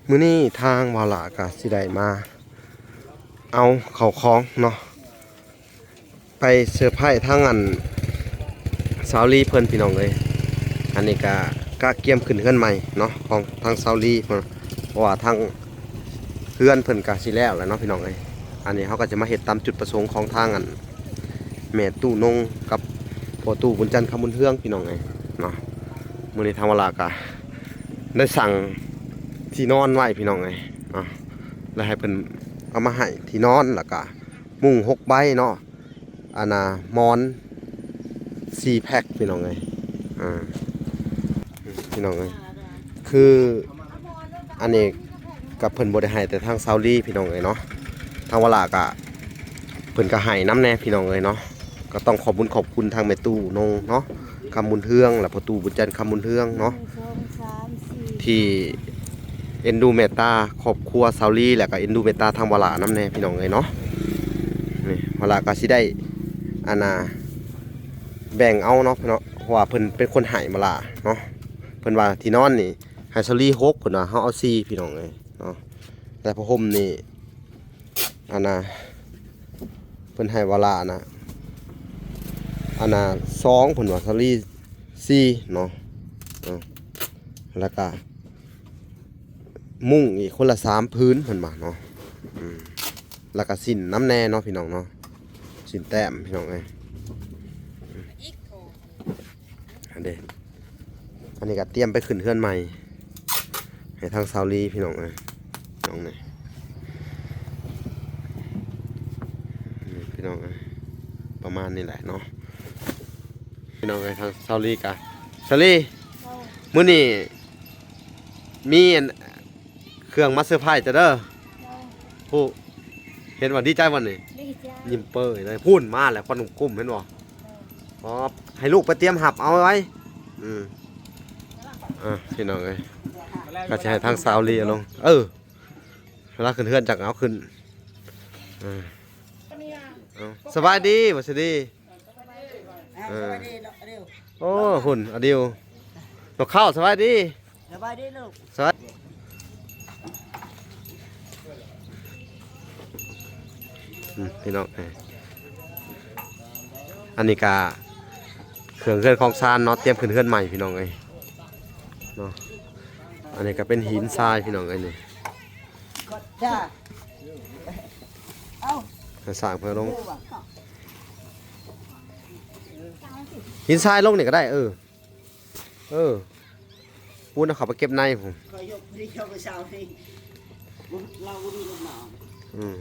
ມື້ນີ້ທາງວາລະກະຊິໄດ້ມາເອົາເຂົ້າຂອງເນາະ ໄປເຊີໄພທາງອັນສາວລີເພິ່ນພີ່ນ້ອງເອີຍ. ອັນນີ້ກະກະກຽມຂຶ້ນເຮືອນໃໝ່ເນາະ ຂອງທາງສາວລີເພິ່ນ ເພາະວ່າທາງເຮືອນເພິ່ນກະຊິແລ້ວແລ້ວເນາະພີ່ນ້ອງເອີຍ. ອັນນີ້ເຮົາກະຈະມາເຮັດຕາມຈຸດປະສົງຂອງທາງອັນ ແມ່ຕູ້ນົງກັບພໍ່ຕູ້ບຸນຈັນ ຄຳບຸນເຮືອງ ພີ່ນ້ອງເອີຍເນາະ. ມື້ນີ້ທາງວາລະກະໄດ້ສັ່ງທີ່ນອນໄວ້ພີ່ນ້ອງເອີຍເນາະ ແລ້ວໃຫ້ເພິ່ນເອົາມາໃຫ້ທີ່ນອນ ແລ້ວກະມຸ້ງຫົກໃບເນາະ ອັນນ່າ ໝອນສີ່ແພັກພີ່ນ້ອງເອີຍ ອ່າ ພີ່ນ້ອງເອີຍ ຄືອັນນີ້ ກະເພິ່ນບໍ່ໄດ້ໃຫ້ແຕ່ທາງສາວລີພີ່ນ້ອງເອີຍເນາະ ທາງວາລະກະເພິ່ນກະໃຫ້ນຳແດ່ພີ່ນ້ອງເອີຍເນາະ. ກະຕ້ອງຂອບບຸນຂອບຄຸນທາງແມ່ຕູ້ນົງເນາະ ຄຳບຸນເຮືອງ ແລະພໍ່ຕູ້ບຸນຈັນ ຄຳບຸນເຮືອງເນາະ ໜຶ່ງ ສອງ ສາມ ສີ່ ທີ່ເອັນດູເມດຕາຄອບຄົວສາວລີ ແລະກະເອັນດູເມດຕາທາງວາລະນຳແດ່ພີ່ນ້ອງເອີຍເນາະ. ນີ້ວາລະກະຊິໄດ້ອັນນ່າ ແບ່ງເອົາເນາະ ເນາະ ເພາະວ່າເພິ່ນເປັນຄົນໃຫ້ວາລະເນາະ. ເພິ່ນວ່າທີ່ນອນນີ້ໃຫ້ສາວລີຫົກ ເພິ່ນວ່າ ເຮົາເອົາສີ່ພີ່ນ້ອງເອີຍເນາະ ແລະຜ້າຫົ່ມນີ້ ອັນນ່າ ເພິ່ນໃຫ້ວາລະນະ ອັນນ່າ ສອງ ເພິ່ນວ່າ ສາວລີສີ່ເນາະ ເນາະ ແລ້ວກະມຸ້ງອີກຄົນລະສາມຜືນເພິ່ນວ່າເນາະ ອືມ ແລ້ວກະສິ້ນນຳແດ່ເນາະພີ່ນ້ອງເນາະ ສິ້ນແຕ້ມພີ່ນ້ອງເອີຍ ອັນເດ ອັນນີ້ກະຕຽມໄປຂຶ້ນເຮືອນໃໝ່ ໃຫ້ທາງສາວລີພີ່ນ້ອງເອີຍ ນ້ອງນີ້ ນີ້ພີ່ນ້ອງເອີຍ ປະມານນີ້ແຫຼະເນາະ ພີ່ນ້ອງເອີຍ. ທາງສາວລີກະ ສາວລີ ເຈົ້າ ມື້ນີ້ມີອັນ ເຄື່ອງມາເຊີໄພເຈົ້າເດີ ເຈົ້າ ຜູ້ ເຫັນວ່າດີໃຈບໍ່ນີ້? ດີໃຈ ຍິ້ມເປີຍເລີຍ ພຸ້ນມາແລ້ວ ຄວັນກຸ້ມໆ ເຫັນບໍ່? ເຈົ້າ ອໍ ໃຫ້ລູກໄປຕຽມຮັບເອົາໄວ້ ອືມ ອ່ະ ພີ່ນ້ອງເອີຍ ກະຊິໃຫ້ທາງສາວລີເອົາລົງ ເອີ ເວລາຂຶ້ນເຮືອນຈັກເອົາຂຶ້ນ ເອີ ເອົາ ສະບາຍດີ ຫວັດສະດີ ເອີ ສະບາຍດີເນາະ ອາດິວ ໂອ້ ຫຸ່ນ ອາດິວ ນົກເຂົ້າ ສະບາຍດີ ສະບາຍດີລູກ ສະບາຍ ອືມ ພີ່ນ້ອງເອີຍ ອັນນີ້ກະເຄື່ອງເຮືອນຂອງຊານເນາະ ຕຽມຂຶ້ນເຮືອນໃໝ່ ພີ່ນ້ອງເອີຍເນາະ. ອັນນີ້ກະເປັນຫີນຊາຍ ພີ່ນ້ອງເອີຍ ນີ້ ເອົາ ໃຫ້ສ້າງເພິ່ນລົງ ເອົາ ຫີນຊາຍລົງນີ້ກະໄດ້ ເອີ ເອີ ປູນເອົາເຂົ້າໄປເກັບໃນພຸ້ນ ຂ້ອຍຍົກຜູ້ດຽວມື້ເຊົ້ານີ້ ລາວບໍ່ມີລົດມາ ອືມ.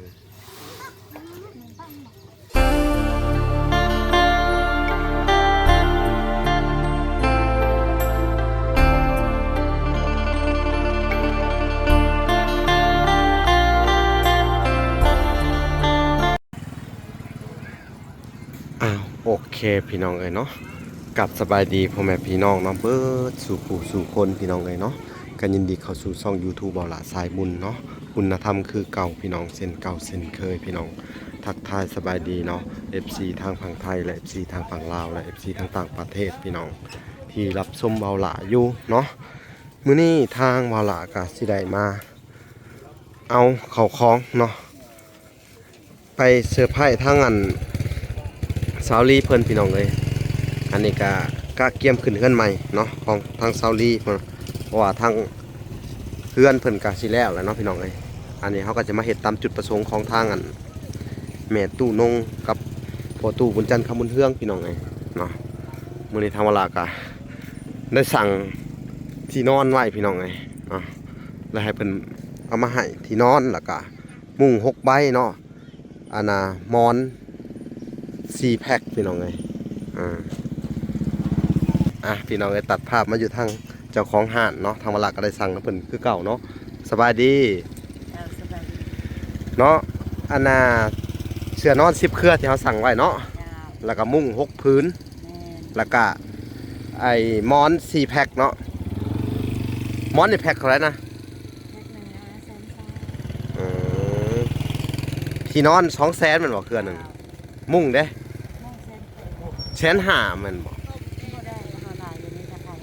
ອ້າວ ໂອເຄ ພີ່ນ້ອງເອີຍເນາະ ກັບສະບາຍດີພໍ່ແມ່ພີ່ນ້ອງເນາະ ເບິດສູ່ຜູ້ສູ່ຄົນ ພີ່ນ້ອງເອີຍເນາະ ກະຍິນດີເຂົ້າສູ່ຊ່ອງຢູທູບ ເບົາຫຼ້າສາຍບຸນເນາະ ຄຸນນະທຳຄືເກົ່າ ພີ່ນ້ອງ ເຊັ່ນເກົ່າເຊັ່ນເຄີຍ ພີ່ນ້ອງ ທັກທາຍສະບາຍດີເນາະ ເອັຟຊີ ທາງຝັ່ງໄທ ແລະ ເອັຟຊີ ທາງຝັ່ງລາວ ແລະ ເອັຟຊີ ທາງຕ່າງປະເທດ ພີ່ນ້ອງ ທີ່ຮັບຊົມເບົາຫຼ້າຢູ່ເນາະ. ມື້ນີ້ທາງເບົາຫຼ້າກະຊິໄດ້ມາເອົາເຂົ້າຂອງເນາະ ໄປເຊີໄພທາງອັນສາວລີເພິ່ນ ພີ່ນ້ອງເອີຍ. ອັນນີ້ກະກະກຽມຂຶ້ນເຮືອນໃໝ່ເນາະ ຂອງທາງສາວລີເພິ່ນ ເພາະວ່າທາງເຮືອນເພິ່ນກະຊິແລ້ວແລ້ວເນາະ ພີ່ນ້ອງເອີຍ. ອັນນີ້ເຮົາກະຈະມາເຮັດຕາມຈຸດປະສົງຂອງທາງອັນແມ່ຕູ້ນົງກັບພໍ່ຕູ້ບຸນຈັນ ຄຳບຸນເຮືອງ ພີ່ນ້ອງເອີຍເນາະ. ມື້ນີ້ທາງວາລະກະໄດ້ສັ່ງທີ່ນອນໄວ້ ພີ່ນ້ອງເອີຍເນາະ ແລ້ວໃຫ້ເພິ່ນເອົາມາໃຫ້ທີ່ນອນ ແລ້ວກະມຸ້ງຫົກໃບເນາະ ອັນນ່າ ໝອນສີ່ແພັກ ພີ່ນ້ອງເອີຍ. ອ່າ ອ່ະ ພີ່ນ້ອງເອີຍ ຕັດພາບມາຢູ່ທາງເຈົ້າຂອງຮ້ານເນາະ ທາງວາລະກະໄດ້ສັ່ງນຳເພິ່ນຄືເກົ່າເນາະ. ສະບາຍດີ ເຈົ້າ ສະບາຍດີເນາະ. ອັນນ່າ ເສື່ອນອນສິບເຄືອທີ່ເຮົາສັ່ງໄວ້ເນາະ ເຈົ້າ ແລ້ວກະມຸ້ງຫົກຜືນ ແມ່ນ ແລ້ວກະໄອ້ໝອນສີ່ແພັກເນາະ. ໝອນນີ້ແພັກເທົ່າໃດນະ? ແພັກໜຶ່ງຫ້າແສນຊາວ. ເອີ ທີ່ນອນສອງແສນແມ່ນບໍ່ ເຄືອໜຶ່ງ? ເຈົ້າ ມຸ້ງເດ້? ມຸ້ງແສນແປດ. ແສນຫ້າແມ່ນບໍ່? ບໍ່ໄດ້ເທົ່າໃດ ດຽວນີ້ກະໄດ້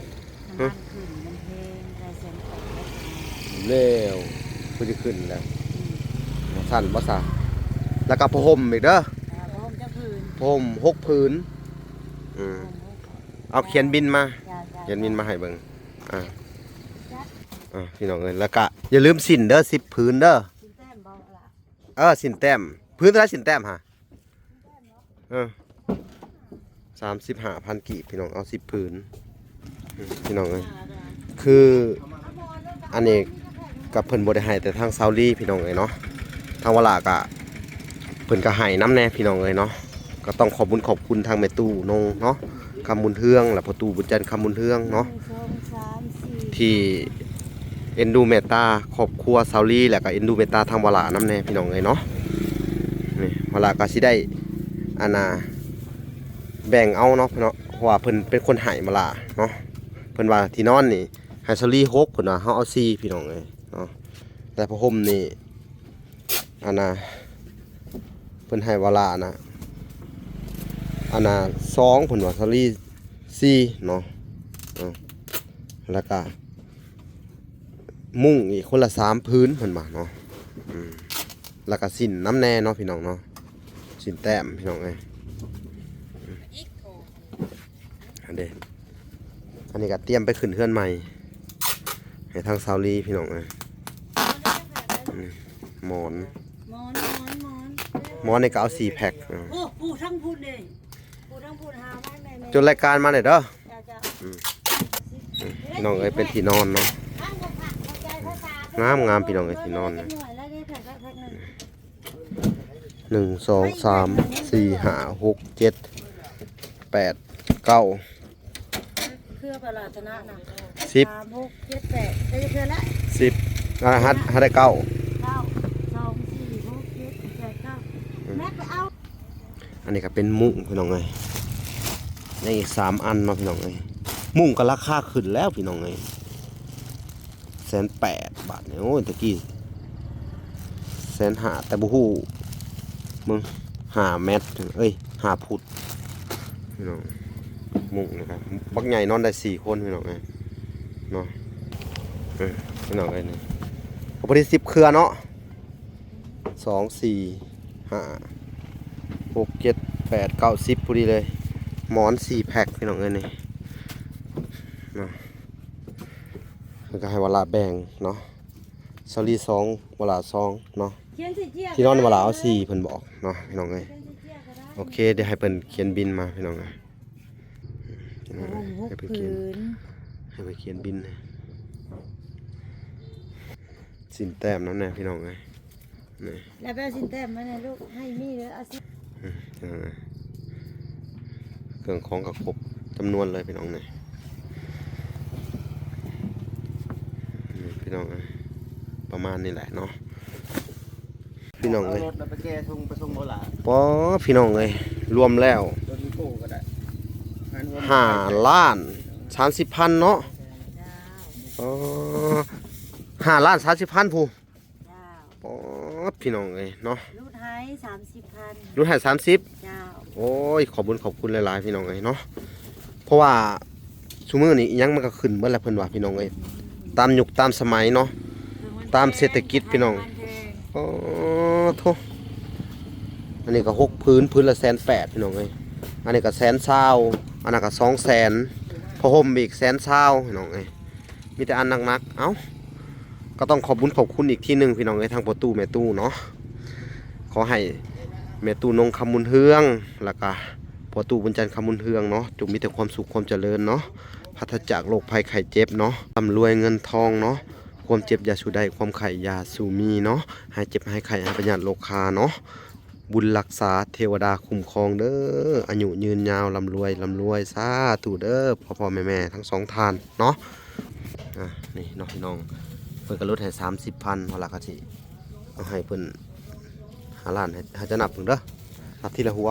ນ້ຳມັນຂຶ້ນ ມັນແພງ ໄດ້ແສນແປດ. ແລ້ວ ຄືຊິຂຶ້ນແລ້ວ. ອືມ ຊັ້ນບໍ່ຊະ? ແລ້ວກໍຜ້າຫົ່ມອີກເດີ. ອ່າ ຜ້າຫົ່ມຈັກຜືນ? ຜ້າຫົ່ມຫົກຜືນ. ອືມ ຫົ່ມຫົກຜືນ. ເອົາຂຽນບິນມາ. ຈ້າໆ ຂຽນບິນມາໃຫ້ເບິ່ງ. ອ່າ ຈັດ ອ່າ ພີ່ນ້ອງເອີຍ ແລ້ວກະຢ່າລືມສິ້ນເດີ ສິບຜືນເດີ. ສິ້ນແຕ້ມບໍ່ລະ? ເອີ ສິ້ນແຕ້ມ. ຜືນເທົ່າໃດສິ້ນແຕ້ມຫະ? ເອີ ສາມສິບຫ້າພັນກີບ ພີ່ນ້ອງ ເອົາສິບຜືນ. ອືມ ພີ່ນ້ອງເອີຍ ຄືອັນນີ້ກໍເພິ່ນບໍ່ໄດ້ໃຫ້ແຕ່ທາງຊາວລີ ພີ່ນ້ອງເອີຍເນາະ ທາງວາລາກໍ ເພິ່ນກໍໃຫ້ນຳແດ່ ພີ່ນ້ອງເອີຍເນາະ. ກໍຕ້ອງຂອບບຸນຂອບຄຸນທາງແມ່ຕູ້ນົງເນາະ ຄຳບຸນເຮືອງ ແລະ ພໍ່ຕູ້ບຸນຈັນ ຄຳບຸນເຮືອງເນາະ ສອງ ສາມ ສີ່ ທີ່ເອັນດູເມດຕາຄອບຄົວຊາວລີ ແລ້ວກໍເອັນດູເມດຕາທາງວາລານຳແດ່ ພີ່ນ້ອງເອີຍເນາະ. ນີ້ວາລາກໍຊິໄດ້ ອັນນ່າ ແບ່ງເອົາເນາະ ເນາະ ເພາະວ່າເພິ່ນເປັນຄົນໃຫ້ວາລາເນາະ. ເພິ່ນວ່າທີ່ນອນນີ້ໃຫ້ຊາວລີຫົກ ເພິ່ນວ່າ ເຮົາເອົາສີ່ ພີ່ນ້ອງເອີຍເນາະ. ແລ້ວຜ້າຫົ່ມນີ້ ອັນນ່າ ເພິ່ນໃຫ້ວາລາ ອັນນ່າ ອັນນ່າ ສອງ ເພິ່ນວ່າ ຊາວລີສີ່ເນາະ. ເອີ ແລ້ວກະມຸ້ງອີກຄົນລະສາມຜືນ ເພິ່ນວ່າເນາະ. ອືມ ແລ້ວກະສິ້ນນຳແດ່ເນາະ ພີ່ນ້ອງເນາະ ສິ້ນແຕ້ມ ພີ່ນ້ອງເອີຍ. ອັນເດ ອັນນີ້ກໍຕຽມໄປຂຶ້ນເຮືອນໃໝ່ໃຫ້ທາງຊາວລີ ພີ່ນ້ອງເອີຍ. ອືມ ໝອນ ໝອນ ໝອນ ໝອນ ໝອນນີ້ກໍເອົາສີ່ແພັກ. ເອີ ໂອ້ ຜູ້ທັງພຸ້ນເດ້ ຜູ້ທັງພຸ້ນຫາມາແມ່ໆ ຈົດລາຍການມາແດ່ເດີ. ຈ້າໆ ອືມ ອືມ ພີ່ນ້ອງເອີຍ ເປັນທີ່ນອນເນາະ ງາມໆ ພີ່ນ້ອງເອີຍ ທີ່ນອນນະ. ໜຶ່ງ ສອງ ສາມ ສີ່ ຫ້າ ຫົກ ເຈັດ ແປດ ເກົ້າ ເຄືອປາລາຊະນະນະ ສິບ ສາມ ຫົກ ເຈັດ ແປດ ໄດ້ເທື່ອລະ ສິບ ອ່າ ຫາ ຫາໄດ້ເກົ້າ ເກົ້າ ສອງ ສີ່ ຫົກ ເຈັດ ແປດ ເກົ້າ ອືມ ແມັກໄປເອົາ. ອັນນີ້ກໍເປັນມຸ້ງ ພີ່ນ້ອງເອີຍ ຍັງອີກສາມອັນເນາະ ພີ່ນ້ອງເອີຍ. ມຸ້ງກໍລາຄາຂຶ້ນແລ້ວ ພີ່ນ້ອງເອີຍ. ແສນແປດ ບາດນີ້ ໂອ້ຍ ຕະກີ້ແສນຫ້າ ແຕ່ບໍ່ຮູ້ ເບິ່ງ ຫ້າແມັດ ເອີຍ ຫ້າຟຸດ ພີ່ນ້ອງ. ມຸ້ງນີ້ກໍບັກໃຫຍ່ ນອນໄດ້ສີ່ຄົນ ພີ່ນ້ອງເອີຍເນາະ. ເອີ ພີ່ນ້ອງເອີຍ ນີ້ກໍພໍດີສິບເຄືອເນາະ ສອງ ສີ່ ຫ້າ ຫົກ ເຈັດ ແປດ ເກົ້າ ສິບ ພໍດີເລີຍ. ໝອນສີ່ແພັກ ພີ່ນ້ອງເອີຍ ນີ້ເນາະ. ເພິ່ນກໍໃຫ້ວາລາແບ່ງເນາະ ຊາວລີສອງ ວາລາສອງເນາະ. ທີ່ນອນວາລາເອົາສີ່ ເພິ່ນບອກເນາະ ພີ່ນ້ອງເອີຍ. ໂອເຄ ດຽວໃຫ້ເພິ່ນຂຽນບິນມາ ພີ່ນ້ອງເອີຍ. ໂອ້ໂຫ ໃຫ້ເພິ່ນຂຽນ ຫົກຜືນ ໃຫ້ເພິ່ນຂຽນບິນ ສິ້ນແຕ້ມນຳແດ່ ພີ່ນ້ອງເອີຍ. ນີ້ ແລ້ວໄປເອົາສິ້ນແຕ້ມມາແດ່ລູກ ໃຫ້ມີເດີ ເອົາສິ້ນ ອືມ ເອີ ເຄື່ອງຂອງກໍຄົບຈຳນວນເລີຍ ພີ່ນ້ອງເອີຍ. ນີ້ ພີ່ນ້ອງເອີຍ ປະມານນີ້ແຫຼະເນາະ ພີ່ນ້ອງເອີຍ. ເອົາລົດແລ້ວໄປແກ່ສົ່ງ ໄປສົ່ງບໍ່ຫຼ້າ? ປໍ ພີ່ນ້ອງເອີຍ ລວມແລ້ວ ລົດວີໂກ້ກໍໄດ້ ຫ້າລ້ານສາມສິບພັນເນາະ. ອໍ ຫ້າລ້ານສາມສິບພັນພຸ້ນ. ເຈົ້າ ປອດ ພີ່ນ້ອງເອີຍເນາະ ຫຼຸດໃຫ້ສາມສິບພັນ ຫຼຸດໃຫ້ສາມສິບ. ເຈົ້າ ໂອ້ຍ ຂອບບຸນຂອບຄຸນຫຼາຍໆ ພີ່ນ້ອງເອີຍເນາະ. ເພາະວ່າຊຸມື້ນີ້ອີ່ຫຍັງມັນກໍຂຶ້ນເບິດແລ້ວ ເພິ່ນວ່າ ພີ່ນ້ອງເອີຍ ຕາມຍຸກຕາມສະໄໝເນາະ ຕາມເສດຖະກິດ ພີ່ນ້ອງ. ອໍ ໂທ້ ອັນນີ້ກໍຫົກຜືນ ຜືນລະແສນແປດ ພີ່ນ້ອງເອີຍ. ອັນນີ້ກໍແສນຊາວ ອັນນັ້ນກໍສອງແສນ ຜ້າຫົ່ມອີກແສນຊາວ ພີ່ນ້ອງເອີຍ. ມີແຕ່ອັນໜັກໆ. ເອົ້າ ກໍຕ້ອງຂອບບຸນຂອບຄຸນອີກທີໜຶ່ງ ພີ່ນ້ອງເອີຍ ທັງພໍ່ຕູ້ແມ່ຕູ້ເນາະ. ຂໍໃຫ້ແມ່ຕູ້ນົງຄຳບຸນເຮືອງ ແລ້ວກະພໍ່ຕູ້ບຸນຈັນຄຳບຸນເຮືອງເນາະ ຈົ່ງມີແຕ່ຄວາມສຸກຄວາມຈະເລີນເນາະ ປາສະຈາກໂລກໄພໄຂ້ເຈັບເນາະ ລ່ຳລວຍເງິນທອງເນາະ ຄວາມເຈັບຢ່າສູ່ໄດ້ ຄວາມໄຂ້ຢ່າສູ່ມີເນາະ ຫາຍເຈັບຫາຍໄຂ້ ຫາຍພະຍາດໂລຄາເນາະ. ບຸນຮັກສາ ເທວະດາຄຸ້ມຄອງເດີ ອາຍຸຍືນຍາວ ລ່ຳລວຍ ລ່ຳລວຍ ສາທຸເດີ ພໍ່ໆແມ່ໆທັງສອງທ່ານເນາະ. ອ່າ ນີ້ເນາະ ພີ່ນ້ອງ ເພິ່ນກໍຫຼຸດໃຫ້ສາມສິບພັນ ເຮົາລະກໍຊິເອົາໃຫ້ເພິ່ນຫ້າລ້ານ ໃຫ້ ໃຫ້ເຈົ້ານັບເບິ່ງເດີ ນັບທີລະຫົວ.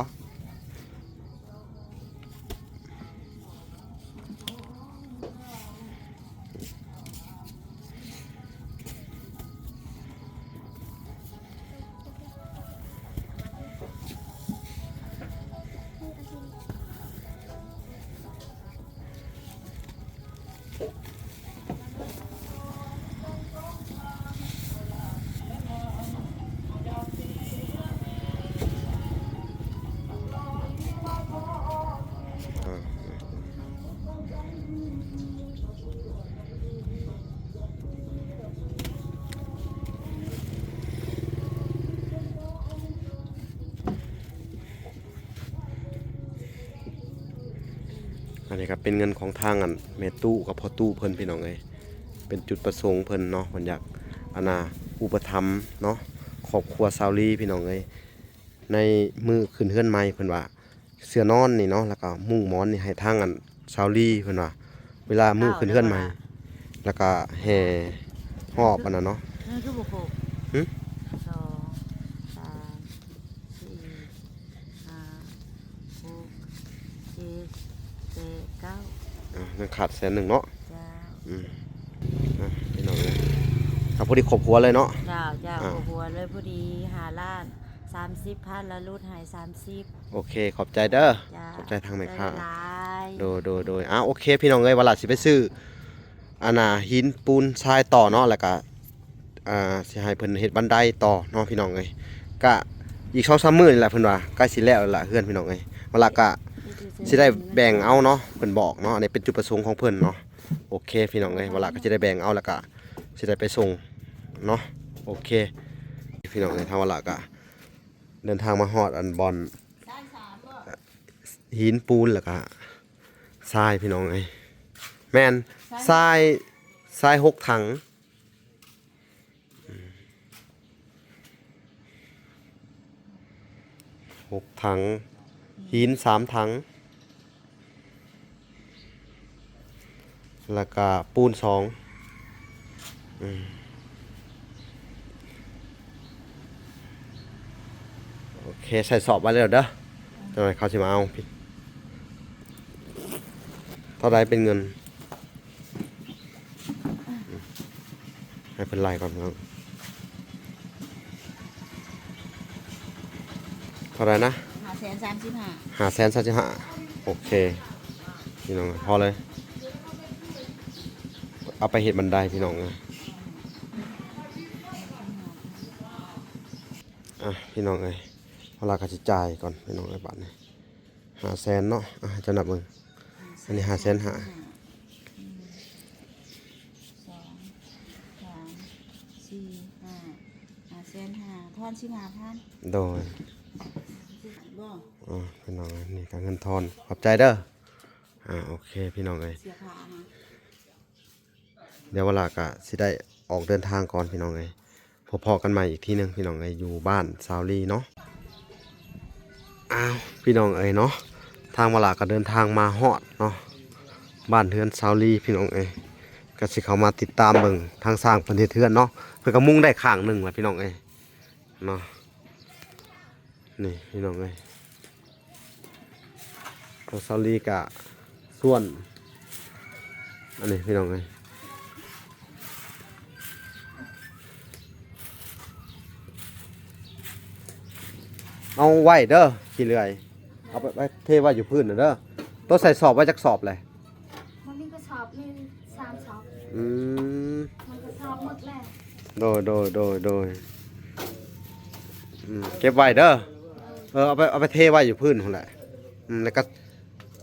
ນີ້ກໍເປັນເງິນຂອງທາງອັນແມ່ຕູ້ກັບພໍ່ຕູ້ເພິ່ນ ພີ່ນ້ອງເອີຍ. ເປັນຈຸດປະສົງເພິ່ນເນາະ ເພິ່ນຢາກອັນນ່າອຸປະຖຳເນາະ ຄອບຄົວຊາວລີ ພີ່ນ້ອງເອີຍ. ໃນມື້ຂຶ້ນເຮືອນໃໝ່ເພິ່ນວ່າ ເສື່ອນອນນີ້ເນາະ ແລ້ວກໍມຸ້ງໝອນນີ້ໃຫ້ທາງອັນຊາວລີ ເພິ່ນວ່າ ເວລາມື້ຂຶ້ນເຮືອນໃໝ່ ແລ້ວກໍແຫ່ຮອບອັນນັ້ນເນາະ. ເງິນຄືບໍ່ຄົບ ຫຶ? ສອງ ສາມ ສີ່ ຫ້າ ຫົກ ເຈັດ ແປດ ເກົ້າ ອ່າ ຍັງຂາດແສນໜຶ່ງເນາະ. ເຈົ້າ ອືມ ອ່າ ພີ່ນ້ອງເອີຍ ກໍພໍດີຄອບຄົວເລີຍເນາະ. ເຈົ້າ ເຈົ້າ ອ່າ ຄອບຄົວເລີຍ ພໍດີຫ້າລ້ານສາມສິບພັນ ແລ້ວຫຼຸດໃຫ້ສາມສິບ. ໂອເຄ ຂອບໃຈເດີ. ເຈົ້າ ຂອບໃຈທາງແມ່ຄ້າ. ໂດຍ ໂດຍ ໂດຍ. ອ່າ ໂອເຄ ພີ່ນ້ອງເອີຍ ວາລາຊິໄປຊື້ ອັນນ່າ ຫີນປູນຊາຍຕໍ່ເນາະ ແລ້ວກະ ອ່າ ຊິໃຫ້ເພິ່ນເຮັດບັນໄດຕໍ່ເນາະ ພີ່ນ້ອງເອີຍ. ກະອີກສອງສາມມື້ນີ້ແຫຼະ ເພິ່ນວ່າໃກ້ຊິແລ້ວແລ້ວລະເຮືອນ ພີ່ນ້ອງເອີຍ. ວາລາກະຊິໄດ້ແບ່ງເອົາເນາະ ເພິ່ນບອກເນາະ ອັນນີ້ເປັນຈຸດປະສົງຂອງເພິ່ນເນາະ. ໂອເຄ ພີ່ນ້ອງເອີຍ ວາລາກະຊິໄດ້ແບ່ງເອົາ ແລ້ວກະຊິໄດ້ໄປສົ່ງເນາະ. ໂອເຄ ພີ່ນ້ອງເອີຍ ທາງວາລາກະເດີນທາງມາຮອດອັນບ່ອນ ຫີນປູນ ແລ້ວກະຊາຍ ພີ່ນ້ອງເອີຍ. ແມ່ນ ຊາຍ ຊາຍຫົກຖັງ ຫົກຖັງ ຫີນສາມຖັງ ແລ້ວກະປູນສອງ. ອືມ ໂອເຄ ໃສ່ສອບໄວ້ແລ້ວເດີ ຈັກໜ່ອຍເຂົາຊິມາເອົາ. ເທົ່າໃດເປັນເງິນ? ໃຫ້ເພິ່ນໄລ່ກ່ອນພີ່ນ້ອງ. ເທົ່າໃດນະ? ຫ້າແສນສາມສິບຫ້າ. ຫ້າແສນສາມສິບຫ້າ. ໂອເຄ ພີ່ນ້ອງ ພໍເລີຍ ເອົາໄປເຮັດບັນໄດ ພີ່ນ້ອງເອີຍ. ອ່ະ ພີ່ນ້ອງເອີຍ ເຮົາລະກໍຊິຈ່າຍກ່ອນ ພີ່ນ້ອງເອີຍ ບາດນີ້. ຫ້າແສນເນາະ ອ່ະ ໃຫ້ເຈົ້ານັບເບິ່ງ. ອັນນີ້ຫ້າແສນຫ້າ. ໜຶ່ງ ສອງ ສາມ ສີ່ ຫ້າ ຫ້າແສນຫ້າ ທອນສິບຫ້າພັນ. ໂດຍ ບໍ່ ອ່າ ພີ່ນ້ອງ ນີ້ກໍເງິນທອນ ຂອບໃຈເດີ. ອ່າ ໂອເຄ ພີ່ນ້ອງເອີຍ ເສຍຄ່າອາຫານ. ດຽວວາລາກະຊິໄດ້ອອກເດີນທາງກ່ອນ ພີ່ນ້ອງເອີຍ. ພໍ້ກັນໃໝ່ອີກທີໜຶ່ງ ພີ່ນ້ອງເອີຍ ຢູ່ບ້ານຊາວລີເນາະ. ອ້າວ ພີ່ນ້ອງເອີຍເນາະ ທາງວາລາກະເດີນທາງມາຮອດເນາະ ບ້ານເຮືອນຊາວລີ ພີ່ນ້ອງເອີຍ. ກະຊິເຂົ້າມາຕິດຕາມເບິ່ງທາງຊ່າງເພິ່ນເຮັດເຮືອນເນາະ. ເພິ່ນກະມຸງໄດ້ຂ້າງໜຶ່ງລະ ພີ່ນ້ອງເອີຍເນາະ. ນີ້ ພີ່ນ້ອງເອີຍ ທາງຊາວລີກະສ່ວນ ອັນນີ້ ພີ່ນ້ອງເອີຍ ເອົາໄວ້ເດີ ຂີ້ເລື່ອຍ ເອົາໄປ ໄປເທໄວ້ຢູ່ພື້ນນະເດີ. ໂຕໃສ່ສອບໄວ້ຈັກສອບແຫຼະ? ມັນມີກະສອບໜຶ່ງ ສາມສອບ. ອືມ ມັນກະສອບໝົດແລ້ວ. ໂດຍ ໂດຍ ໂດຍ ໂດຍ. ອືມ ເກັບໄວ້ເດີ. ເອີ ເອົາໄປ ເອົາໄປເທໄວ້ຢູ່ພື້ນພຸ້ນແຫຼະ. ອືມ ແລ້ວກະ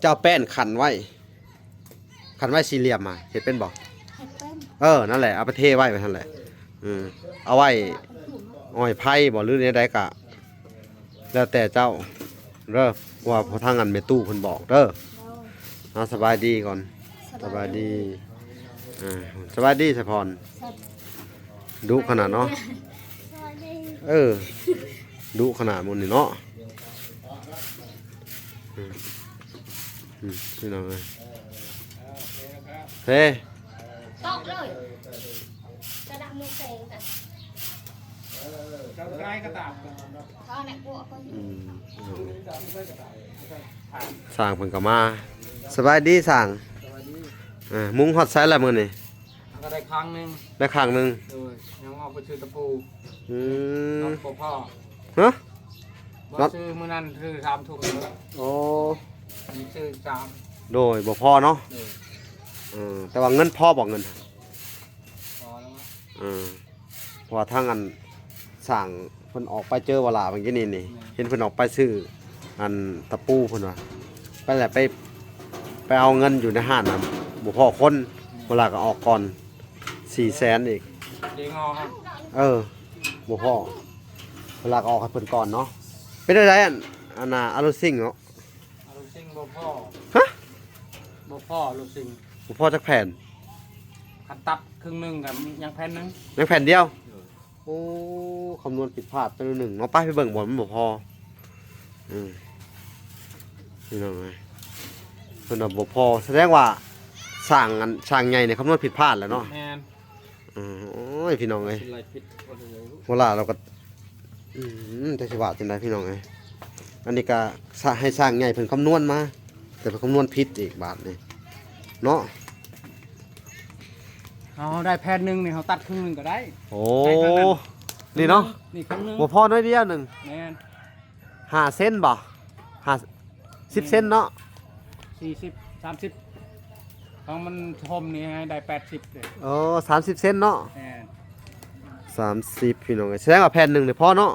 ເຈົ້າແປ້ນຂັນໄວ້ ຂັນໄວ້ສີ່ຫຼ່ຽມ ເຮັດເປັນບໍ່? ເຮັດເປັນ. ເອີ ນັ້ນແຫຼະ ເອົາໄປເທໄວ້ ໄວ້ຫັ້ນແຫຼະ. ອືມ ເອົາໄວ້ ອ້ອຍໄຜ່ບໍ່ ຫຼືແນວໃດກະ ແລ້ວແຕ່ເຈົ້າເດີ ເພາະວ່າທາງອັນແມ່ຕູ້ເພິ່ນບອກເດີ. ໂດຍ ເອົາ ສະບາຍດີກ່ອນ. ສະບາຍດີ ສະບາຍດີ. ອ່າ ສະບາຍດີສາຍພອນ. ດຸຂະໜາດເນາະ. ສະບາຍດີ. ເອີ ດຸຂະໜາດໝູ່ນີ້ເນາະ. ອືມ ອືມ ພີ່ນ້ອງເອີຍ ເພ ຕອກເລີຍ ກະດານໝູແສງກັນ ເຈົ້າໄດ້ກະຕາມກັນເນາະ. ເອົາແນະ ພວກ ອືມ ຊ່າງເພິ່ນກໍມາ. ສະບາຍດີຊ່າງ. ສະບາຍດີ. ເອີ ມຸງຮອດໃສລະມື້ນີ້? ກໍໄດ້ຂ້າງໜຶ່ງ. ໄດ້ຂ້າງໜຶ່ງ. ໂດຍ ຍັງອອກໄປຊື້ຕະປູ. ອືມ ນັດບໍ່ພໍ. ຮະ? ບໍ່ ນັດ ຊື້ມື້ນັ້ນຊື້ສາມຖົງ. ໂອ້ ອັນນີ້ຊື້ສາມ. ໂດຍ ບໍ່ພໍເນາະ. ໂດຍ ເອີ ແຕ່ວ່າເງິນພໍບໍ່ ເງິນ? ພໍແລ້ວ. ເອີ ເພາະວ່າທາງອັນຊ່າງເພິ່ນອອກໄປເຈີວາລາເມື່ອກີ້ນີ້ນີ້ ແມ່ນ ເຫັນເພິ່ນອອກໄປຊື້ອັນຕະປູ ເພິ່ນວ່າ ໄປແຫຼະ ໄປ ໄປເອົາເງິນຢູ່ໃນຮ້ານນະ ບໍ່ພໍຄົນ ແມ່ນ ວາລາກໍອອກກ່ອນ ສີ່ແສນອີກ. ເອີ ບໍ່ພໍ ວາລາກໍອອກໃຫ້ເພິ່ນກ່ອນເນາະ. ເປັນແນວໃດອັນ ອັນນ່າ ອາໂລຊິງເນາະ? ອາໂລຊິງບໍ່ພໍ. ຮະ? ບໍ່ພໍລູກຊິງ ບໍ່ພໍຈັກແຜ່ນ ຄັນຕັດເຄິ່ງໜຶ່ງກໍຍັງແຜ່ນໜຶ່ງ ຍັງແຜ່ນດຽວ. ໂອ້ ຄຳນວນຜິດພາດໄປໜ້ອຍໜຶ່ງເນາະ ໄປ ໄປເບິ່ງບໍ່ ມັນບໍ່ພໍ. ອືມ ພີ່ນ້ອງເອີຍ ເພິ່ນວ່າບໍ່ພໍ ສະແດງວ່າຊ່າງ ອັນ ຊ່າງໃຫຍ່ນີ້ຄຳນວນຜິດພາດແຫຼະເນາະ. ແມ່ນ. ອືມ ໂອ້ຍ ພີ່ນ້ອງເອີຍ ຊິໄລ່ຜິດ ເວລາເຮົາກໍ ອືມ ແຕ່ຊິວ່າຈັ່ງໃດ ພີ່ນ້ອງເອີຍ ອັນນີ້ກໍສະ ໃຫ້ຊ່າງໃຫຍ່ເພິ່ນຄຳນວນມາ ແຕ່ເພິ່ນຄຳນວນຜິດອີກບາດນີ້ເນາະ. ເຮົາໄດ້ແຜ່ນໜຶ່ງນີ້ ເຮົາຕັດເຄິ່ງໜຶ່ງກໍໄດ້. ໂອ້ ໄດ້ເທົ່ານັ້ນ ນີ້ເນາະ ນີ້ເຄິ່ງໜຶ່ງ ບໍ່ພໍໜ້ອຍດຽວໜຶ່ງ. ແມ່ນ. ຫ້າເຊັນບໍ່ ຫ້າ ສິບເຊັນເນາະ ສີ່ສິບ ສາມສິບ ຂອງມັນຫົ່ມນີ້ໃຫ້ໄດ້ແປດສິບເດ້. ເອີ ສາມສິບເຊັນເນາະ. ແມ່ນ. ສາມສິບ ພີ່ນ້ອງເອີຍ ສະແດງວ່າແຜ່ນໜຶ່ງນີ້ພໍເນາະ. ພ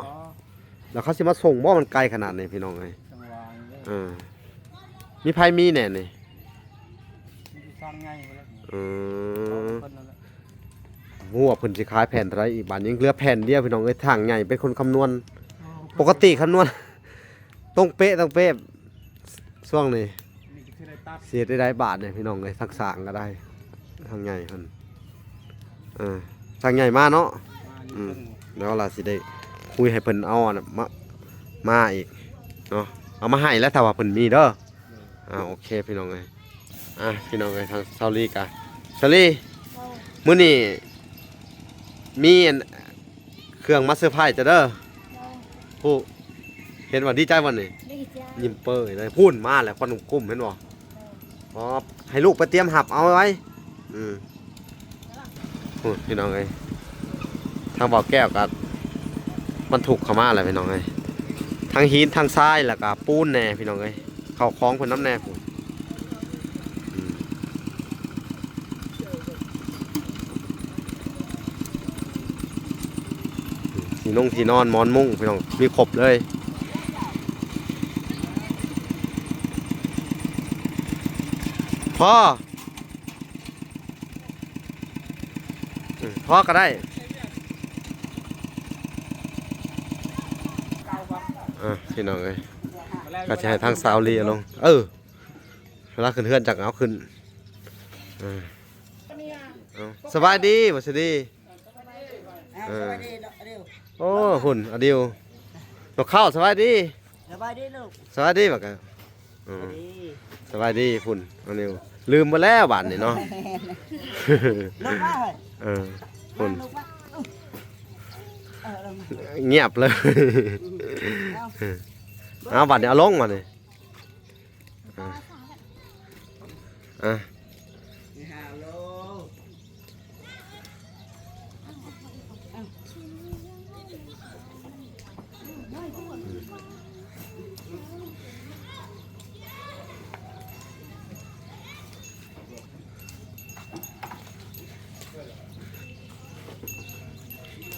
ໍ. ແລ້ວເຂົາຊິມາສົ່ງບໍ່ ມັນໄກຂະໜາດນີ້ ພີ່ນ້ອງເອີຍ? ເອີ ມີໃຜມີແດ່ນີ້? ມີຊ່າງໃຫຍ່ພຸ້ນແຫຼະ. ເອີ ເພິ່ນນັ້ນແຫຼະ. ບໍ່ຮູ້ວ່າເພິ່ນຊິຂາຍແຜ່ນເທົ່າໃດອີກ ບາດນີ້ຍັງເຫຼືອແຜ່ນດຽວ ພີ່ນ້ອງເອີຍ ຊ່າງໃຫຍ່ເປັນຄົນຄຳນວນ. ເອີ ປົກກະຕິຄຳນວນຕົງເປະ ຕົງເປະ ຊ່ວງນີ້ ນີ້ກໍຊິໄດ້ຕັດ ຊິເຮັດໄດ້ບາດນີ້ ພີ່ນ້ອງເອີຍ ທັງຊ່າງກໍໄດ້ ຊ່າງໃຫຍ່ເພິ່ນ ເອີ ຊ່າງໃຫຍ່ມາເນາະ. ມາຢູ່ ອືມ ເທິງ ແລ້ວລະຊິໄດ້ຄຸຍໃຫ້ເພິ່ນເອົາອັນນັ້ນມາ ມາອີກເນາະ ເອົາມາໃຫ້ແລ້ວ ຖ້າວ່າເພິ່ນມີເດີ. ອ່າ ໂອເຄ ພີ່ນ້ອງເອີຍ ອ່າ ພີ່ນ້ອງເອີຍ ທາງຊາວລີກະ ຊາວລີ ເຈົ້າ ມື້ນີ້ມີອັນເຄື່ອງມາເຊີໄພເຈົ້າເດີ. ເຈົ້າ ຜູ້ ເຫັນວ່າດີໃຈບໍ່ນີ້? ດີໃຈ. ຍິ້ມເປີຍເລີຍ ພຸ້ນມາແລ້ວ ຄວັນກຸ້ມເຫັນບໍ່? ເຈົ້າ ອໍ ໃຫ້ລູກໄປຕຽມຮັບເອົາໄວ້. ອືມ ໂອ້ ພີ່ນ້ອງເອີຍ ທາງບໍ່ແກ້ວກໍບັນທຸກເຂົ້າມາແລ້ວ ພີ່ນ້ອງເອີຍ ທັງຫີນ ທັງຊາຍ ແລ້ວກໍປູນແດ່ ພີ່ນ້ອງເອີຍ ເຂົ້າຂອງເພິ່ນນຳແດ່ພຸ້ນ. ອືມ ທີ່ນົງທີ່ນອນ ໝອນມຸ້ງ ພີ່ນ້ອງ ມີຄົບເລີຍ. ພໍ ເອີ ພໍກໍໄດ້. ອ່ະ ພີ່ນ້ອງເອີຍ ກໍຊິໃຫ້ທາງສາວລີເອົາລົງ ເອີ ເວລາຂຶ້ນເຮືອນຈັກເອົາຂຶ້ນ. ເອີ ເອົາ ສະບາຍດີ ຫວັດສະດີ. ເອີ ສະບາຍດີເນາະ ອາດິວ. ໂອ້ ຫຸ່ນ ອາດິວ ນົກເຂົາ ສະບາຍດີ. ສະບາຍດີລູກ ສະບາຍດີບັກກະ. ອືມ ສະບາຍດີ ສະບາຍດີພຸ້ນ ອັນນີ້ລືມໝົດແລ້ວບາດນີ້ເນາະ. ແມ່ນ ລົງມາເຮີ້ຍ. ເອີ ພຸ້ນ ມາ ເອີ ລົງມາ ງຽບເລີຍ. ອືມ ເອົາ ເອົາ ບາດນີ້ເອົາລົງບາດນີ້. ເອີ ອ່ະ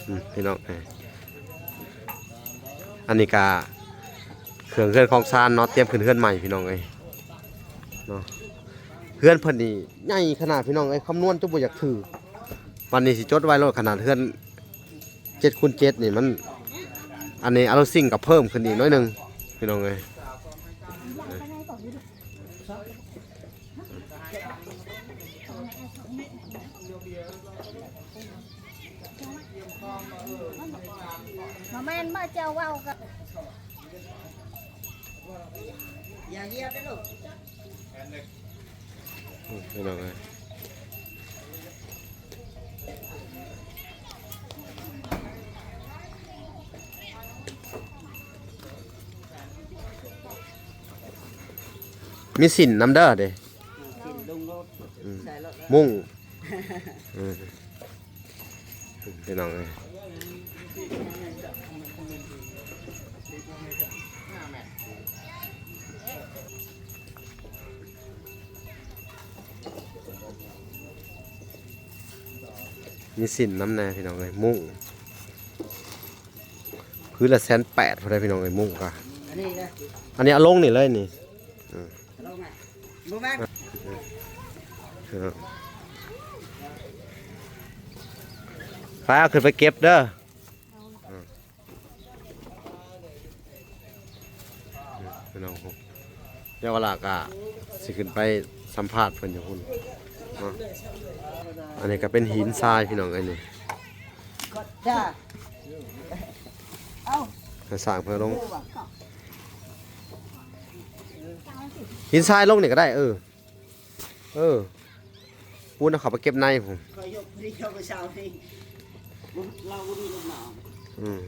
ອືມ ພີ່ນ້ອງເອີຍ ອັນນີ້ກະເຄື່ອງເຮືອນຂອງຊານເນາະ ຕຽມຂຶ້ນເຮືອນໃໝ່ ພີ່ນ້ອງເອີຍເນາະ. ເຮືອນເພິ່ນນີ້ໃຫຍ່ຂະໜາດ ພີ່ນ້ອງເອີຍ ຄຳນວນຈົນບໍ່ຢາກຖືກ. ບັດນີ້ຊິຈົດໄວ້ໂລດ ຂະໜາດເຮືອນເຈັດຄູນເຈັດນີ້ມັນ ອັນນີ້ອາໂລຊິງກໍເພີ່ມຂຶ້ນອີກໜ້ອຍໜຶ່ງ ພີ່ນ້ອງເອີຍ. ບໍ່ແມ່ນບໍ່ ເຈົ້າເວົ້າກັບ ຢ່າຢຽບເດີລູກ. ອືມ ພີ່ນ້ອງເອີຍ ມີສິ້ນນຳເດີເດ. ອືມ ສິ້ນລົງໂລດ ອືມ ໃສ່ໂລດ ມຸ້ງ ເອີ ພີ່ນ້ອງເອີຍ ມີສິ້ນນຳແດ່ ພີ່ນ້ອງເອີຍ ມຸ້ງ ຄືລະແສນແປດພຸ້ນເດ້ ພີ່ນ້ອງເອີຍ ມຸ້ງກະ ອັນນີ້ເອົາລົງນີ້ເລີຍນີ້ ອືມ ເອົາລົງມາ ບໍ່ມາ ເອີ ໄປເອົາຂຶ້ນໄປເກັບເດີ. ອືມ ພີ່ນ້ອງ ດຽວເວລາກະຊິຂຶ້ນໄປ ສຳພາດເພິ່ນຢູ່ພຸ້ນເນາະ. ອັນນີ້ກໍເປັນຫີນຊາຍພີ່ນ້ອງເອີຍນີ້ ຈ້າ ເອົາ ໃຫ້ສ້າງເພິ່ນລົງ ຫີນຊາຍລົງນີ້ກໍໄດ້ ເອີ ເອີ ປູນເອົາເຂົ້າໄປເກັບໃນພຸ້ນ ຂ້ອຍຍົກ ບໍ່ໄດ້ຍົກເຊົ້ານີ້ ລາວບໍ່ມີລົດມາ ອືມ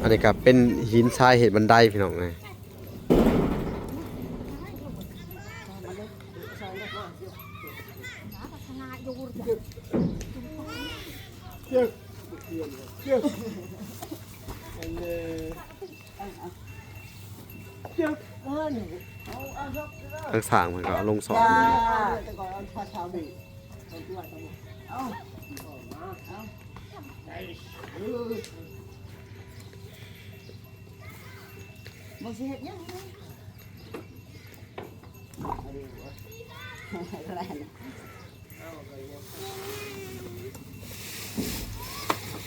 ອັນນີ້ກໍເປັນຫີນຊາຍເຮັດບັນໄດພີ່ນ້ອງເອີຍ. ທາງສ້າງເພິ່ນກໍເອົາລົງສອກ ເອົາ ເອົາ ເອົາ ມັນຊິເຮັດຫຍັງ?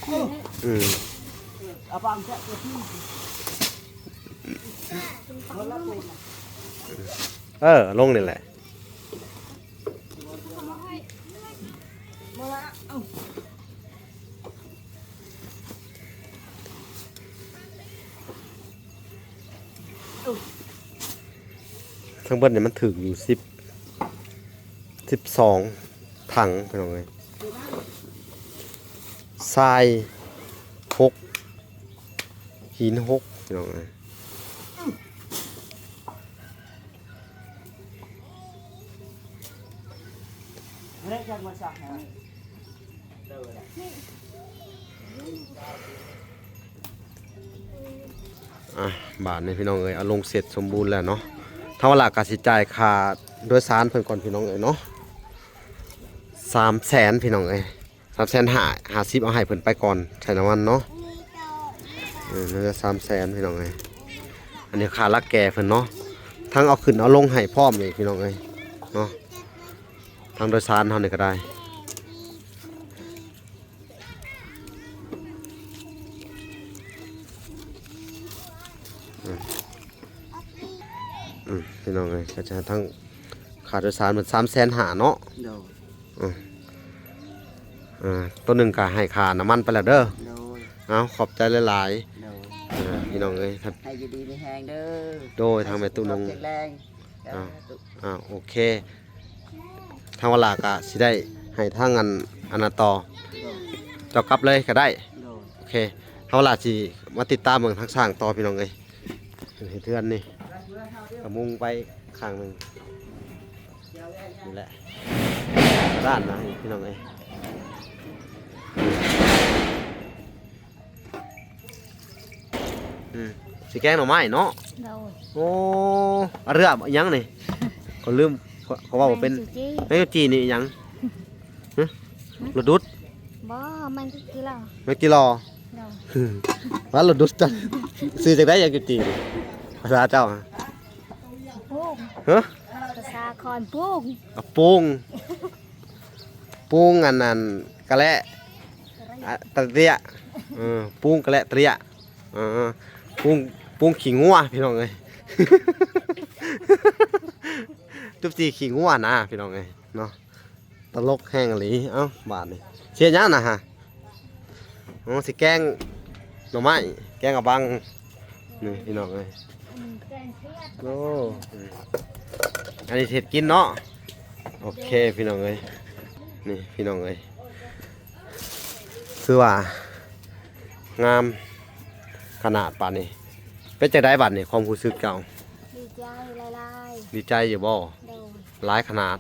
ອືມ ເອີ ລົງນີ້ແຫຼະ. ທັງເບິດນີ້ມັນຖືກຢູ່ສິບ ສິບສອງຖັງພີ່ນ້ອງເອີຍ ຊາຍຫົກ ຫີນຫົກພີ່ນ້ອງເອີຍ. ອ່ະ ບາດນີ້ພີ່ນ້ອງເອີຍ ເອົາລົງເສັດສົມບູນແລ້ວເນາະ. ທາງວາລາກະຊິຈ່າຍຄ່າໂດຍສານເພິ່ນກ່ອນພີ່ນ້ອງເອີຍເນາະ ສາມແສນພີ່ນ້ອງເອີຍ. ສາມແສນຫ້າ ຫ້າສິບ ເອົາໃຫ້ເພິ່ນໄປກ່ອນ ໃສ່ນ້ຳມັນເນາະ. ເອີ ໜ້າຈະສາມແສນພີ່ນ້ອງເອີຍ. ອັນນີ້ຄ່າລັກແກ່ເພິ່ນເນາະ ທັງເອົາຂຶ້ນເອົາລົງໃຫ້ພ້ອມອີກພີ່ນ້ອງເອີຍເນາະ. ທາງໂດຍສານເຮົານີ້ກໍໄດ້ ອືມ ອືມ ພີ່ນ້ອງເອີຍ ກໍຈະທັງຄ່າໂດຍສານເພິ່ນ ສາມແສນຫ້າ ເນາະ. ໂດຍ ອືມ ອ່າ ໂຕໜຶ່ງກໍໃຫ້ຄ່ານ້ຳມັນໄປແລ້ວເດີ. ໂດຍ ເອົາ ຂອບໃຈຫຼາຍໆ. ໂດຍ ເອີ ພີ່ນ້ອງເອີຍ ໃຫ້ຢູ່ດີມີແຮງເດີ. ໂດຍ ທາງແມ່ຕູ້ນົງ ແຂງແຮງ. ອ່າ ສາທຸ ອ່າ ໂອເຄ ທາງວາລາກໍຊິໄດ້ໃຫ້ທາງອັນ ອັນນັ້ນຕໍ່. ໂດຍ ເຈົ້າກັບເລີຍກໍໄດ້. ໂດຍ ໂອເຄ ທາງວາລາຊິມາຕິດຕາມເບິ່ງທາງຊ່າງຕໍ່ ພີ່ນ້ອງເອີຍ. ເຮັດເຮືອນນີ້ກໍມຸງໄປຂ້າງໜຶ່ງ ນີ້ແຫຼະ ດ້ານນະພີ່ນ້ອງເອີຍ. ອືມ ຊິແກງໜໍ່ໄມ້ເນາະ. ໂດຍ ໂອ້ ອາເລື່ອ ອີຫຍັງນີ້ ຂ້ອຍລືມ ຂ້ອຍ ຂ້ອຍເວົ້າບໍ່ເປັນ. ແມງຈູຈີ່ ແມງຈູຈີ່ນີ້ອີຫຍັງ? ຮະ ຮະ ລະດຸດ? ບໍ່ ແມງກີລໍ. ແມງກີລໍ. ໂດຍ ວ່າລະດຸດຈັ່ງ ຊື່ຈັ່ງໃດ ແມງຈູຈີ່ນີ້ ພາສາເຈົ້າ? ໂອ້ ຮະ ພາສາຂ້ອຍປູງ. ອາ ປູງ ປູງ ອັນນັ້ນ ກະແລະ ອາ ຕະເຕຍະ ເອີ ປູງກະແລະຕະເຕຍະ ເອີ ປູງ ປູງຂີ້ງົວ ພີ່ນ້ອງເອີຍ ຈຸບຈີ່ຂີ້ງົວນະ ພີ່ນ້ອງເອີຍເນາະ. ຕະຫຼົກແຮງອີ່ຫຼີ. ເອົ້າ ບາດນີ້ຊິເຮັດຫຍັງນະຫະ? ໂອ້ ຊິແກງໜໍ່ໄມ້ ແກງອາບັງ ນີ້ພີ່ນ້ອງເອີຍ. ໂອ້ ອັນນີ້ເຮັດກິນເນາະ. ໂອເຄ ພີ່ນ້ອງເອີຍ ນີ້ພີ່ນ້ອງເອີຍ ຄືວ່າງາມຂະໜາດປານນີ້. ເປັນຈັ່ງໃດບາດນີ້ ຄວາມຮູ້ສຶກເຈົ້າ? ດີໃຈຫຼາຍໆ. ດີໃຈຢູ່ບໍ່? ໂດຍ ຫຼາຍຂະໜາດ.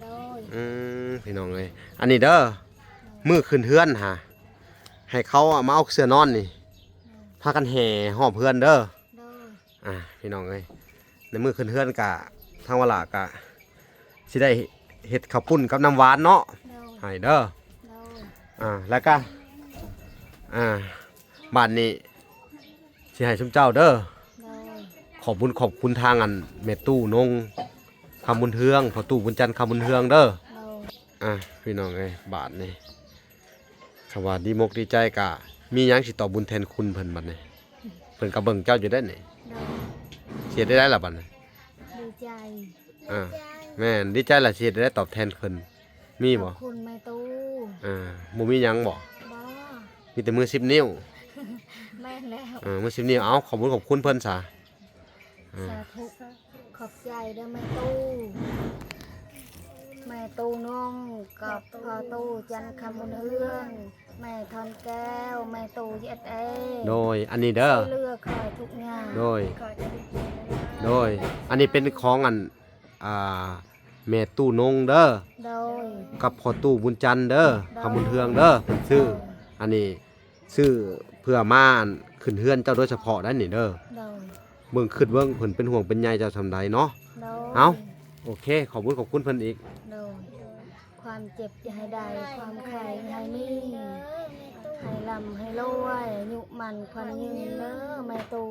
ໂດຍ ອືມ ພີ່ນ້ອງເອີຍ ອັນນີ້ເດີ ມື້ຂຶ້ນເຮືອນຫາ ໃຫ້ເຂົາມາເອົາເສື່ອນອນນີ້ ໂດຍ ພາກັນແຫ່ຮອບເຮືອນເດີ. ໂດຍ ອ່າ ພີ່ນ້ອງເອີຍ ໃນມື້ຂຶ້ນເຮືອນກະ ທາງວາລາກະຊິໄດ້ເຮັດເຂົ້າປຸ້ນກັບນ້ຳຫວານເນາະ. ໂດຍ ໃຫ້ເດີ. ໂດຍ ອ່າ ແລ້ວກະ ອ່າ ບາດນີ້ຊິໃຫ້ຊຸມເຈົ້າເດີ. ໂດຍ ຂອບບຸນຂອບຄຸນທາງອັນແມ່ຕູ້ນົງ ຄຳບຸນເຮືອງ ພໍ່ຕູ້ບຸນຈັນ ຄຳບຸນເຮືອງເດີ. ໂດຍ ອ່ະ ພີ່ນ້ອງເອີຍ ບາດນີ້ ຄຳວ່າດີມົກດີໃຈກະມີຫຍັງຊິຕອບບຸນແທນຄຸນເພິ່ນບັດນີ້ ເພິ່ນກະເບິ່ງເຈົ້າຢູ່ເດ້ນີ້. ໂດຍ ຊິເຮັດໄດ້ລະບັດນີ້? ດີໃຈ. ອ່າ ແມ່ນ ດີໃຈລະ ຊິເຮັດໄດ້ຕອບແທນເພິ່ນ ມີບໍ່? ຂອບຄຸນແມ່ຕູ້. ອ່າ ບໍ່ມີຫຍັງບໍ່? ບໍ່ ມີແຕ່ມືສິບນິ້ວ. ແມ່ນແລ້ວ. ເອີ ມືສິບນິ້ວ. ເອົາ ຂອບບຸນຂອບຄຸນເພິ່ນຊະ. ອ່າ ສາທຸ ຂອບໃຈເດີແມ່ຕູ້ ແມ່ຕູ້ນົງ ກັບພໍ່ຕູ້ຈັນຄຳບຸນເຮືອງ ແມ່ທອນແກ້ວ ແມ່ຕູ້ ຢູເອສເອ. ໂດຍ ອັນນີ້ເດີ ຊ່ວຍເຫຼືອຂ້ອຍທຸກຢ່າງ. ໂດຍ ໂດຍ ອັນນີ້ເປັນຂອງອັນ ອ່າ ແມ່ຕູ້ນົງເດີ. ໂດຍ ກັບພໍ່ຕູ້ບຸນຈັນເດີ. ໂດຍ ຄຳບຸນເຮືອງເດີ ເພິ່ນຊື້. ໂດຍ ອັນນີ້ຊື້ເພື່ອມາອັນຂຶ້ນເຮືອນເຈົ້າໂດຍສະເພາະໄດ໋ນີ້ເດີ. ໂດຍ ເບິ່ງ ຄຶດເບິ່ງເພິ່ນເປັນຫ່ວງເປັນໃຍເຈົ້າສ່ຳໃດເນາະ. ໂດຍ ເອົາ ໂອເຄ ຂອບບຸນຂອບຄຸນເພິ່ນອີກ. ໂດຍ ຄວາມເຈັບຢ່າໃຫ້ໄດ້ ຄວາມໄຂ້ຢ່າໃຫ້ມີ ໃຫ້ລ່ຳໃຫ້ລວຍ ອາຍຸໝັ້ນຂວັນຍືນເດີແມ່ຕູ້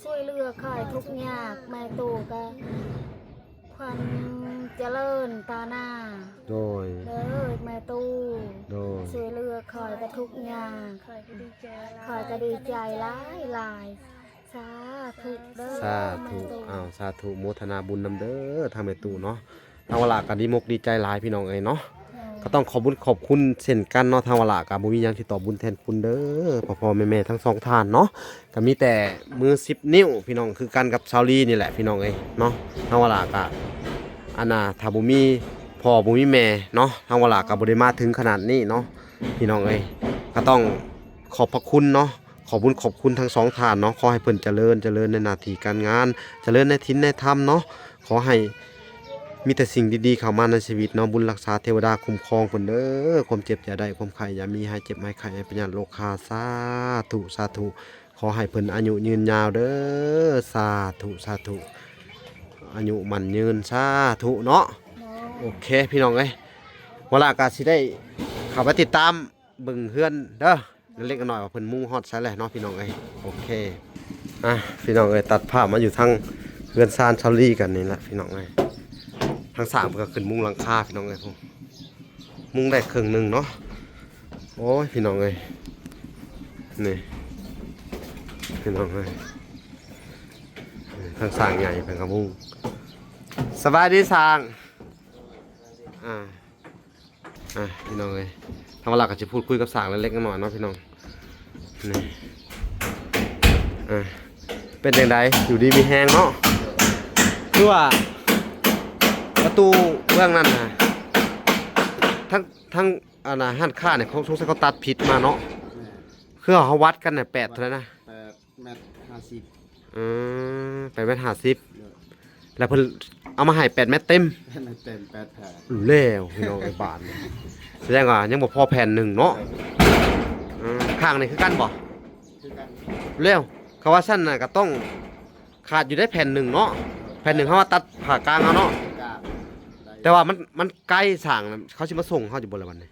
ຊ່ວຍເຫຼືອຂ້ອຍທຸກຍາກ ແມ່ຕູ້ກະ ຄວັນຈະເລີນຕາໜ້າ. ໂດຍ ເດີແມ່ຕູ້. ໂດຍ ຊ່ວຍເຫຼືອຂ້ອຍກະທຸກຍາກ ຂ້ອຍກະດີໃຈຫຼາຍໆ. ສາທຸເດີ ສາທຸແມ່ຕູ້. ອ້າວ ສາທຸ ໂມທະນາບຸນນຳເດີ ທາງແມ່ຕູ້ເນາະ. ທາງວາລາກະດີມົກດີໃຈຫຼາຍພີ່ນ້ອງເອີຍເນາະ. ໂດຍ ກະຕ້ອງຂອບບຸນຂອບຄຸນເຊັ່ນກັນເນາະ. ທາງວາລາກະບໍ່ມີຫຍັງທີ່ຕອບບຸນແທນຄຸນເດີ ພໍ່ໆແມ່ໆທັງສອງທ່ານເນາະ. ກະມີແຕ່ມືສິບນິ້ວພີ່ນ້ອງ ຄືກັນກັບສາວລີນີ້ແຫຼະພີ່ນ້ອງເອີຍເນາະ. ທາງວາລາກະ ອັນນ່າ ຖ້າບໍ່ມີພໍ່ບໍ່ມີແມ່ເນາະ ທາງວາລາກະບໍ່ໄດ້ມາເຖິງຂະໜາດນີ້ເນາະ ພີ່ນ້ອງເອີຍ. ກະຕ້ອງຂອບພະຄຸນເນາະ ຂອບບຸນຂອບຄຸນທັງສອງທ່ານເນາະ. ຂໍໃຫ້ເພິ່ນຈະເລີນ ຈະເລີນໃນໜ້າທີ່ການງານ ຈະເລີນໃນສິນໃນທຳເນາະ. ຂໍໃຫ້ມີແຕ່ສິ່ງດີໆເຂົ້າມາໃນຊີວິດເນາະ ບຸນລັກສາເທວະດາຄຸ້ມຄອງເພິ່ນເດີ. ຄວາມເຈັບຢ່າໄດ້ ຄວາມໄຂ້ຢ່າມີ ຫາຍເຈັບຫາຍໄຂ້ ຫາຍພະຍາດໂລຄາ. ສາທຸ ສາທຸ ຂໍໃຫ້ເພິ່ນອາຍຸຍືນຍາວເດີ. ສາທຸ ສາທຸ ອາຍຸໝັ້ນຍືນ. ສາທຸເນາະ. ໂດຍ ໂອເຄພີ່ນ້ອງເອີຍ ວາລາກະຊິໄດ້ເຂົ້າໄປຕິດຕາມ ເບິ່ງເຮືອນເດີ ເລັກໆນ້ອຍໆ ວ່າເພິ່ນມຸງຮອດໃສແລ້ວເນາະ ພີ່ນ້ອງເອີຍ. ໂອເຄ ອ່ະ ພີ່ນ້ອງເອີຍ ຕັດພາບມາຢູ່ທາງເຮືອນຊານຊາວລີກັນນີ້ແຫຼະ ພີ່ນ້ອງເອີຍ. ທາງສ້າງເພິ່ນກະຂຶ້ນມຸງຫຼັງຄາ ພີ່ນ້ອງເອີຍ ພຸ້ນ ມຸງໄດ້ເຄິ່ງໜຶ່ງເນາະ. ໂອ້ຍ ພີ່ນ້ອງເອີຍ ນີ້ ພີ່ນ້ອງເອີຍ ທາງສ້າງໃຫຍ່ເພິ່ນກະມຸງ. ສະບາຍດີຊ່າງ. ອ່າ ອ່ະ ພີ່ນ້ອງເອີຍ ທາງວາລາກະຊິພູດຄຸຍກັບຊ່າງເລັກໆນ້ອຍໆເນາະ ພີ່ນ້ອງ. ນີ້ ອ່ະ ເປັນຈັ່ງໃດ ຢູ່ດີມີແຮງເນາະ? ຄືວ່າປະຕູເບື້ອງນັ້ນນະ ທັງ ທັງ ອັນນ່າ ຮ້ານຄ້ານີ້ ເຂົາສົງໄສເຂົາຕັດຜິດມາເນາະ. ແມ່ນ ຄືເຮົາວັດກັນນະ ແປດເທົ່າໃດນະ? ແປດແມັດຫ້າສິບ. ອືມ ແປດແມັດຫ້າສິບ. ໂດຍ ແລ້ວເພິ່ນເອົາມາໃຫ້ແປດແມັດເຕັມ. ແປດແມັດເຕັມ ແປດແຜ່ນ. ແລ້ວພີ່ນ້ອງເອີຍ ບາດນີ້ ສະແດງວ່າຍັງບໍ່ພໍແຜ່ນໜຶ່ງເນາະ. ໂດຍ ອືມ ຂ້າງນີ້ຄືກັນບໍ່? ຄືກັນ. ແລ້ວ ເຂົາວ່າຊັ້ນນະ ກະຕ້ອງຂາດຢູ່ໄດ້ແຜ່ນໜຶ່ງເນາະ. ແຜ່ນໜຶ່ງເຮົາວ່າຕັດຜ່າກາງເອົາເນາະ. ກາງໄດ້ ແຕ່ວ່າມັນ ມັນໄກ ຊ່າງນະ ເຂົາຊິມາສົ່ງເຮົາຢູ່ບໍ່ລະບັດນີ້?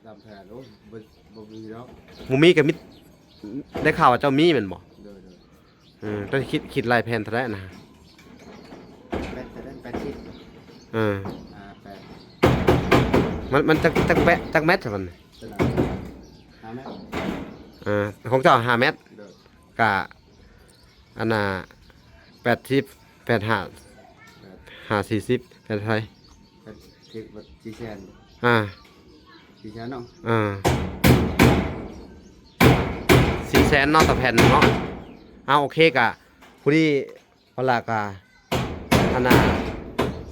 ຕາມແຜນ ໂອ້ຍ ບໍ່ ບໍ່ມີດອກ. ບໍ່ມີກະມີ ໄດ້ຂ່າວວ່າເຈົ້າມີແມ່ນບໍ່? ໂດຍ ໂດຍ. ເອີ ເຈົ້າຄິດ ຄິດໄລ່ແຜ່ນເທົ່າໃດນະ? ແມັດເທົ່າໃດ? ແປດສິບ. ເອີ ຫ້າແປດ. ມັນ ມັນຈັກ ຈັກແປດ ຈັກແມັດຊະມັນ? ເທົ່າໃດ? ຫ້າແມັດ. ເອີ ຂອງເຈົ້າຫ້າແມັດ. ໂດຍ ກະ ອັນນ່າ ແປດສິບ ແປດຫ້າ ແປດ ຫ້າສີ່ສິບ ແປດເທົ່າໃດ? ແປດສິບ ສີ່ແສນ. ອ່າ ສີ່ແສນເນາະ. ອ່າ ສີ່ແສນເນາະ ຕໍ່ແຜ່ນໜຶ່ງເນາະ. ເອົາ ໂອເຄ ກະພໍດີ ເວລາກະ ອັນນ່າ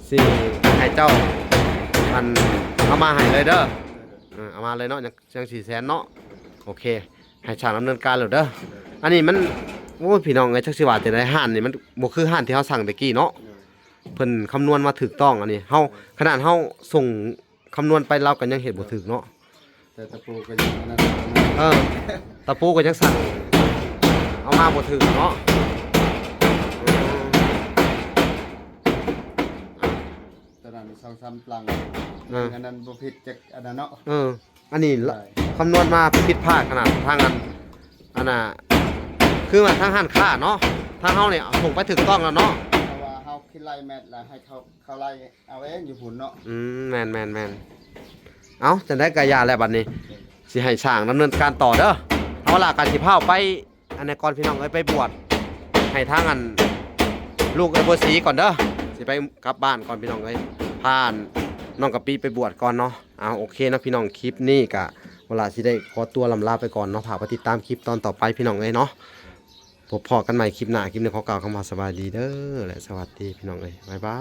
ຊິໃຫ້ເຈົ້າ ອັນ ເອົາມາໃຫ້ເລີຍເດີ. ເອີ ເອົາມາເລີຍເນາະ ຍັງ ຍັງສີ່ແສນເນາະ. ໂອເຄ ໃຫ້ຊ່າງດຳເນີນການໂລດເດີ. ອັນນີ້ມັນ ໂອ້ຍ ພີ່ນ້ອງເອີຍ ຈັກຊິວ່າຈັ່ງໃດ ຮ້ານນີ້ມັນບໍ່ຄືຮ້ານທີ່ເຮົາສັ່ງແຕ່ກີ້ເນາະ. ເພິ່ນຄຳນວນມາຖືກຕ້ອງ. ອັນນີ້ເຮົາ ຂະໜາດເຮົາສົ່ງຄຳນວນໄປ ລາວກະຍັງເຮັດບໍ່ຖືກເນາະ. ແຕ່ຕະປູກະຍັງອັນນັ້ນ. ເອີ ຕະປູກະຍັງສັ່ງເອົາມາບໍ່ຖືກເນາະ. ຕອນນັ້ນສອງສາມຫຼັງ ເອີ ອັນນັ້ນບໍ່ຜິດຈັກອັນນັ້ນເນາະ. ເອີ ອັນນີ້ ຄຳນວນມາຜິດພາດຂະໜາດ. ທາງອັນ ອັນນ່າ ຄືວ່າທາງຮ້ານຄ້າເນາະ ທາງເຮົານີ້ສົ່ງໄປຖືກຕ້ອງແລ້ວເນາະ. ເພາະວ່າເຮົາຄິດໄລ່ແມັດ ແລ້ວໃຫ້ເຂົາ ເຂົາໄລ່ເອົາເອງຢູ່ພຸ້ນເນາະ. ອືມ ແມ່ນໆໆ. ເອົ້າ ຈັ່ງໃດກໍຢ່າແລ້ວ ບັດນີ້ຊິໃຫ້ຊ່າງດຳເນີນການຕໍ່ເດີ. ເຮົາລະກໍຊິພາໄປ ອັນນັ້ນກ່ອນ ພີ່ນ້ອງເອີຍ ໄປບວດໃຫ້ທາງອັນ ລູກເອື້ອຍບົວສີກ່ອນເດີ. ຊິໄປກັບບ້ານກ່ອນ ພີ່ນ້ອງເອີຍ ພານ້ອງກະປິໄປບວດກ່ອນເນາະ. ເອົາ ໂອເຄເນາະ ພີ່ນ້ອງ ຄລິບນີ້ກະ ເວລາຊິໄດ້ຂໍຕົວລຳລາໄປກ່ອນເນາະ. ຝາກໄປຕິດຕາມຄລິບຕອນຕໍ່ໄປ ພີ່ນ້ອງເອີຍເນາະ. ພົບພໍ້ກັນໃໝ່ຄລິບໜ້າ. ຄລິບນີ້ຂໍກ່າວຄຳວ່າສະບາຍດີເດີ ແລະ ສະຫວັດດີ ພີ່ນ້ອງເອີຍ ບາຍບາຍ.